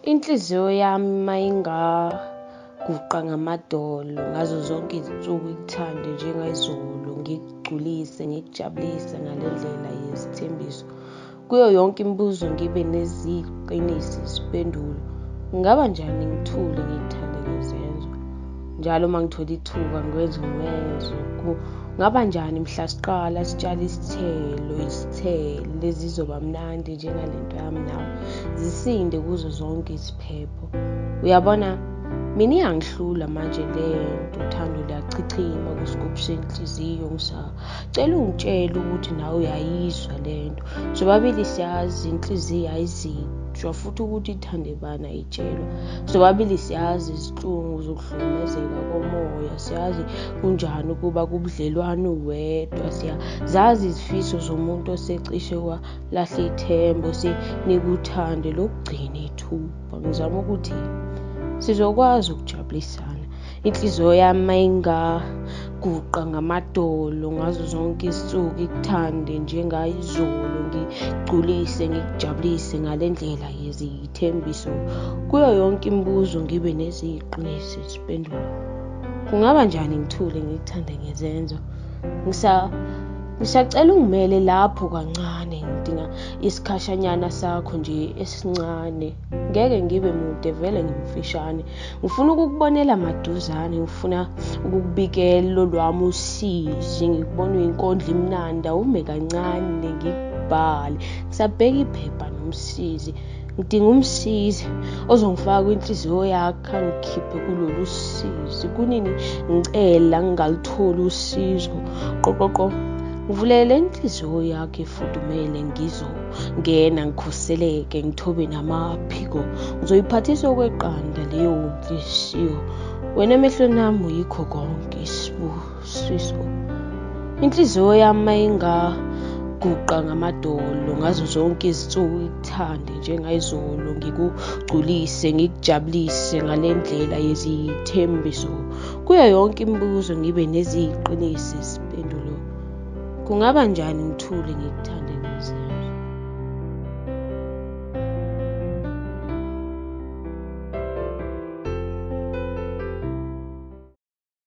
Inhliziyo yami mayingaguqa ngamadolo ngazo zonke izinsuku ikuthande njengezolo, ngikugculise ngikujabulise ngale ndlela yezithembiso. Kuyo yonke imibuzo ngibe neziqinisi izimpendulo. Kungaba njani ngithule ngikuthande ngezenzo? Njalo uma ngithola ithuba ngikwenza ummenzo. Kungaba njani mhla siqala sitshala isithelo, izithelo ezizoba mnandi njengalento yami nawe, zisinde kuzo zonke iziphepho. Uyabona, mina iyangihlula manje le nto, uthando luyachichima kwisigubhu senhliziyo. Ngisacela ungitshele ukuthi nawe uyayizwa le nto. Sobabili siyazi inhliziyo ayizitshwa futhi ukuthi ithande bani ayitshelwa. Sobabili siyazi izinhlungu zokuhlukumezeka komoya, siyazi kunjani ukuba kubudlelwano uwedwa, siyazazi izifiso zomuntu osecishe walahla ithemba, osenika uthando lokugcina ithuba. Ngizama ukuthi sizokwazi ukujabulisana. Inhliziyo yami mayingaguqa ngamadolo ngazo zonke izinsuku ikuthande njengayizolo, ngigculise ngikujabulise ngale ndlela yezithembiso. Kuyo yonke imibuzo ngibe neziqinisi izimpendulo. Kungaba njani ngithule ngikuthande ngezenzo? Ngisacela ungimele lapho kancane, ngidinga isikhashanyana sakho nje esincane. Ngeke ngibe mude vele ngimfishane. Ngifuna ukukubonela maduzane, ngifuna ukukubikela olwami usizi, ngikubona uyinkondlo imnandi, awume kancane ngikubhale. Ngisabheka iphepha nomsizi, ngidinga umsizi ozongifaka kwinhliziyo yakhe angikhiphe kulolu sizi. Kunini ngicela ngingalutholi usizo? Qoqoqo, ngivulele inhliziyo yakho ifudumele, ngizongena ngikhuseleke, ngithobe namaphiko. Ngizoyiphathisa okweqanda leyo nhliziyo. Wena emehlweni ami uyikho konke isibusiso. Inhliziyo yami mayingaguqa ngamadolo ngazo zonke izinsuku ikuthande njengayizolo, ngikugculise ngikujabulise ngale ndlela yezithembiso. Kuyo yonke imibuzo ngibe neziqinisi izimpendulo. Kungaba njani ngithule ngikuthande ngezenzo?